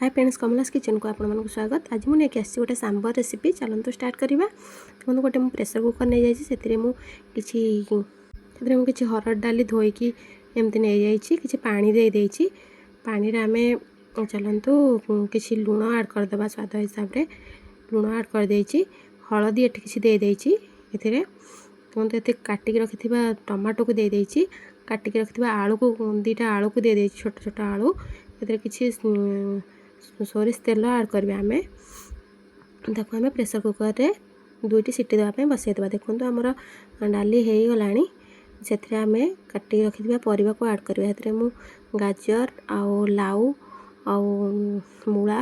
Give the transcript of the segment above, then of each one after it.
ହାଏ friends, କମଲାସ୍ କିଚେନ୍କୁ ଆପଣମାନଙ୍କୁ ସ୍ୱାଗତ। ଆଜି ମୁଁ ନେଇକି ଆସିଛି ଗୋଟେ ସାମ୍ବର ରେସିପି। ଚାଲନ୍ତୁ ଷ୍ଟାର୍ଟ କରିବା। ଦେଖନ୍ତୁ, ଗୋଟେ ମୁଁ ପ୍ରେସର୍ କୁକର୍ ନେଇଯାଇଛି। ସେଥିରେ ମୁଁ କିଛି ହରଡ଼ ଡାଲି ଧୋଇକି ଏମିତି ନେଇଯାଇଛି। କିଛି ପାଣି ଦେଇଦେଇଛି। ପାଣିରେ ଆମେ ଚାଲନ୍ତୁ କିଛି ଲୁଣ ଆଡ଼୍ କରିଦେବା। ସ୍ୱାଦ ହିସାବରେ ଲୁଣ ଆଡ଼୍ କରିଦେଇଛି। ହଳଦୀ ଏଠି କିଛି ଦେଇଦେଇଛି ଏଥିରେ। ଦେଖନ୍ତୁ, ଏତେ କାଟିକି ରଖିଥିବା ଟମାଟୋକୁ ଦେଇଦେଇଛି। କାଟିକି ରଖିଥିବା ଆଳୁକୁ, 2ଟା ଆଳୁକୁ ଦେଇଦେଇଛି, ଛୋଟ ଛୋଟ ଆଳୁ। ଏଥିରେ କିଛି ସୋରିଷ ତେଲ ଆଡ଼୍ କରିବା ଆମେ। ତାକୁ ଆମେ ପ୍ରେସର୍ କୁକର୍ରେ ଦୁଇଟି ସିଟି ଦେବା ପାଇଁ ବସାଇଦେବା। ଦେଖନ୍ତୁ, ଆମର ଡାଲି ହେଇଗଲାଣି। ସେଥିରେ ଆମେ କାଟିକି ରଖିଥିବା ପରିବାକୁ ଆଡ଼୍ କରିବା। ସେଥିରେ ମୁଁ ଗାଜର ଆଉ ଲାଉ ଆଉ ମୂଳା,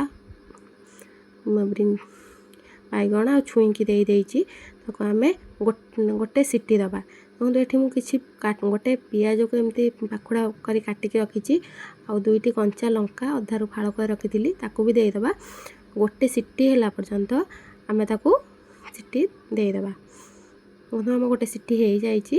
ବାଇଗଣ ଆଉ ଛୁଇଁକି ଦେଇଦେଇଛି। ତାକୁ ଆମେ ଗୋଟେ ସିଟି ଦେବା। ଦେଖନ୍ତୁ, ଏଠି ମୁଁ କିଛି ଗୋଟେ ପିଆଜକୁ ଏମିତି ପାଖୁଡ଼ା କରି କାଟିକି ରଖିଛି ଆଉ ଦୁଇଟି କଞ୍ଚା ଲଙ୍କା ଅଧାରୁ ଫାଳ କରି ରଖିଥିଲି, ତାକୁ ବି ଦେଇଦେବା। ଗୋଟେ ସିଟି ହେଲା ପର୍ଯ୍ୟନ୍ତ ଆମେ ତାକୁ ସିଟି ଦେଇଦେବା। ଦେଖନ୍ତୁ, ଆମ ଗୋଟେ ସିଟି ହେଇଯାଇଛି।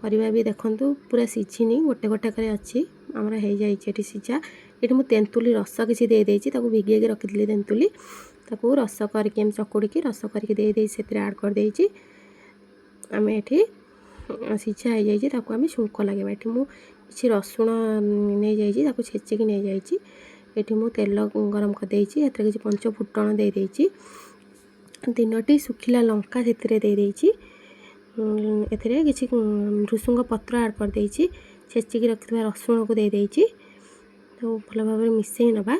ପରିବା ବି ଦେଖନ୍ତୁ, ପୁରା ସିଝିନି, ଗୋଟେ ଗୋଟେ କରି ଅଛି। ଆମର ହେଇଯାଇଛି ଏଠି ସିଝା। ଏଠି ମୁଁ ତେନ୍ତୁଲି ରସ କିଛି ଦେଇଦେଇଛି। ତାକୁ ଭିଗେଇକି ରଖିଥିଲି ତେନ୍ତୁଲି, ତାକୁ ରସ କରିକି ଏମିତି ଚକୁଡ଼ିକି ରସ କରିକି ଦେଇଦେଇଛି, ସେଥିରେ ଆଡ଼୍ କରିଦେଇଛି। ଆମେ ଏଠି ସିଝା ହେଇଯାଇଛି, ତାକୁ ଆମେ ଛୁଙ୍କ ଲଗାଇବା। ଏଠି ମୁଁ କିଛି ରସୁଣ ନେଇଯାଇଛି, ତାକୁ ଛେଚିକି ନେଇଯାଇଛି। ଏଠି ମୁଁ ତେଲ ଗରମ କରିଦେଇଛି। ଏଥିରେ କିଛି ପଞ୍ଚ ଫୁଟଣ ଦେଇଦେଇଛି। ତିନୋଟି ଶୁଖିଲା ଲଙ୍କା ସେଥିରେ ଦେଇଦେଇଛି। ଏଥିରେ କିଛି ଭୃସୁଙ୍ଗ ପତ୍ର ଆଡ଼୍ କରିଦେଇଛି। ଛେଚିକି ରଖିଥିବା ରସୁଣକୁ ଦେଇଦେଇଛି। ତାକୁ ଭଲ ଭାବରେ ମିଶାଇ ନେବା।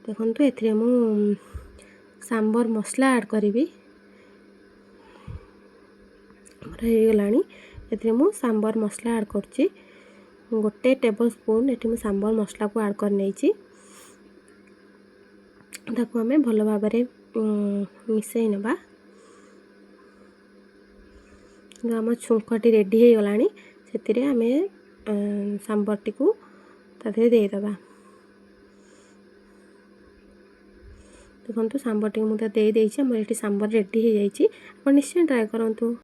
ଦେଖନ୍ତୁ, ଏଥିରେ ମୁଁ ସାମ୍ବର ମସଲା ଆଡ଼୍ କରିବି। ଆମର ହେଇଗଲାଣି। ଏଥିରେ ମୁଁ ସାମ୍ବର ମସଲା ଆଡ଼୍ କରୁଛି 1 ଟେବଲ୍ ସ୍ପୁନ୍। ଏଠି ମୁଁ ସାମ୍ବର ମସଲାକୁ ଆଡ଼୍ କରିନେଇଛି। ତାକୁ ଆମେ ଭଲ ଭାବରେ ମିଶାଇ ନେବା। ଆମ ଛୁଙ୍କଟି ରେଡ଼ି ହେଇଗଲାଣି। ସେଥିରେ ଆମେ ସାମ୍ବରଟିକୁ ତା ଦେହରେ ଦେଇଦେବା। ଦେଖନ୍ତୁ, ସାମ୍ବରଟିକୁ ମୁଁ ତ ଦେଇଦେଇଛି। ଆମର ଏଠି ସାମ୍ବର ରେଡ଼ି ହେଇଯାଇଛି। ଆପଣ ନିଶ୍ଚୟ ଟ୍ରାଏ କରନ୍ତୁ।